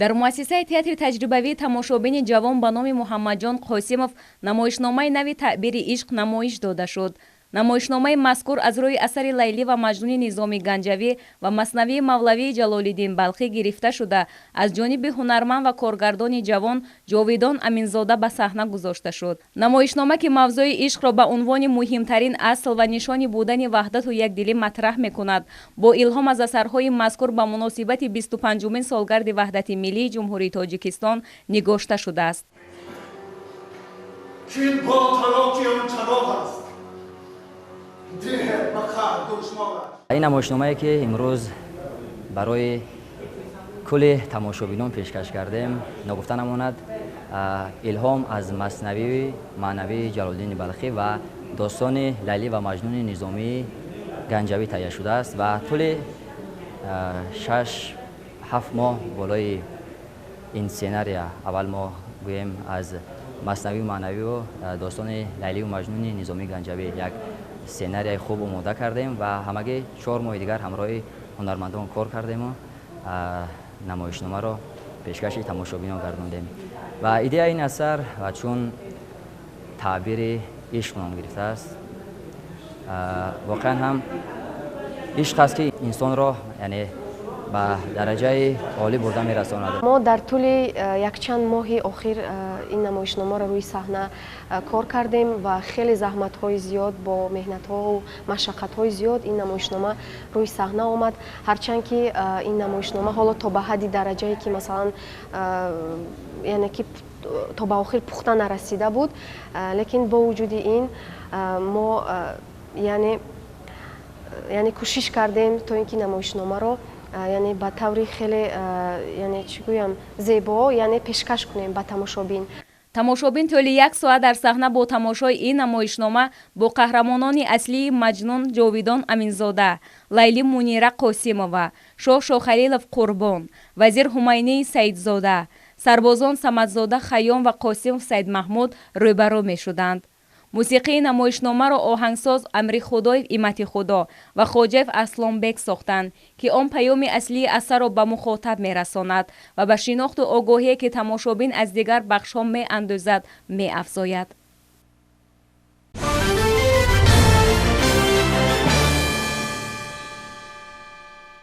Дар муассисаи театри таҷрибавии тамошобини ҷавон ба номи Муҳаммадҷон Қосимов намоишномаи нави «Таъбири ишқ» намоиш дода шуд. Намоишномаи мазкур аз рӯи асари «Лайлӣ ва Маҷнуни» Низоми Ганҷавӣ ва Маснавии Мавлавии Ҷалолиддин Балхӣ гирифта шуда, аз ҷониби ҳунарманд ва коргардони ҷавон Ҷовидон Аминзода ба саҳна гузошта шуд. Намоишнома, ки мавзӯи ишқро ба унвони муҳимтарин асл ва нишони будани ваҳдату якдилӣ матраҳ мекунад, бо илҳом аз асарҳои мазкур ба муносибати 25-умин солгарди ваҳдати миллии Ҷумҳурии Тоҷикистон нигошта шудааст. Кин бо талоқи он чароғ аст. Ин намоишномае, ки имрӯз барои кулли тамошобинон пешкаш кардем, ногуфта намонад, илҳом аз Маснавии маънавии Ҷалолиддини Балхӣ ва достони «Лайлӣ ва Маҷнуни» Низомии Ганҷавӣ таҳия шудааст ва тӯли 6-7 моҳ болои ин сценария, аввал мо гӯем, аз Маснавии маънавию достони «Лайлию Маҷнуни» Низомии Ганҷавӣ як сценарияи хуб омода кардем ва ҳамагӣ 4 моҳи дигар ҳамроҳи ҳунармандон кор кардему намоишномаро пешкаши тамошобинон гардондем. Ва идеяи ин асар, ва чун «Таъбири ишқ» ном гирифтааст, воқеан ҳам ишқ аст, ки инсонро, яъне, ба дараҷаи олӣ бурда мерасонад. Мо дар тӯли якчанд моҳи охир ин намоишномаро рӯи саҳна кор кардем ва хеле заҳматҳои зиёд, бо меҳнатҳоу машаққатҳои зиёд ин намоишнома рӯи саҳна омад. Ҳарчанд ки ин намоишнома ҳоло то ба ҳадди дараҷае, ки масалан, яъне ки то ба охир пухта нарасида буд, лекин бо вуҷуди ин мо яъне кӯшиш кардем, то ин ки намоишномаро, яъне, ба таври хеле, яъне, чӣ гӯям, зебо, яъне, пешкаш кунем ба тамошобин. Тамошобин тӯли як соат дар саҳна бо тамошои ин намоишнома бо қаҳрамонони аслии Маҷнун Ҷовидон Аминзода, Лайлӣ Мунира Қосимова, Шоҳ Шохалилов Қурбон, вазир Ҳумайнии Саидзода, сарбозон Самадзода Хайём ва Қосимов Саидмаҳмуд рӯбарӯ мешуданд. Мусиқии намоишномаро оҳангсоз Амрихудоев Иматихудо ва Хоҷаев Аслонбек сохтанд, ки он паёми аслии асарро ба мухотаб мерасонад ва ба шинохту огоҳие, ки тамошобин аз дигар бахшҳо меандӯзад, меафзояд.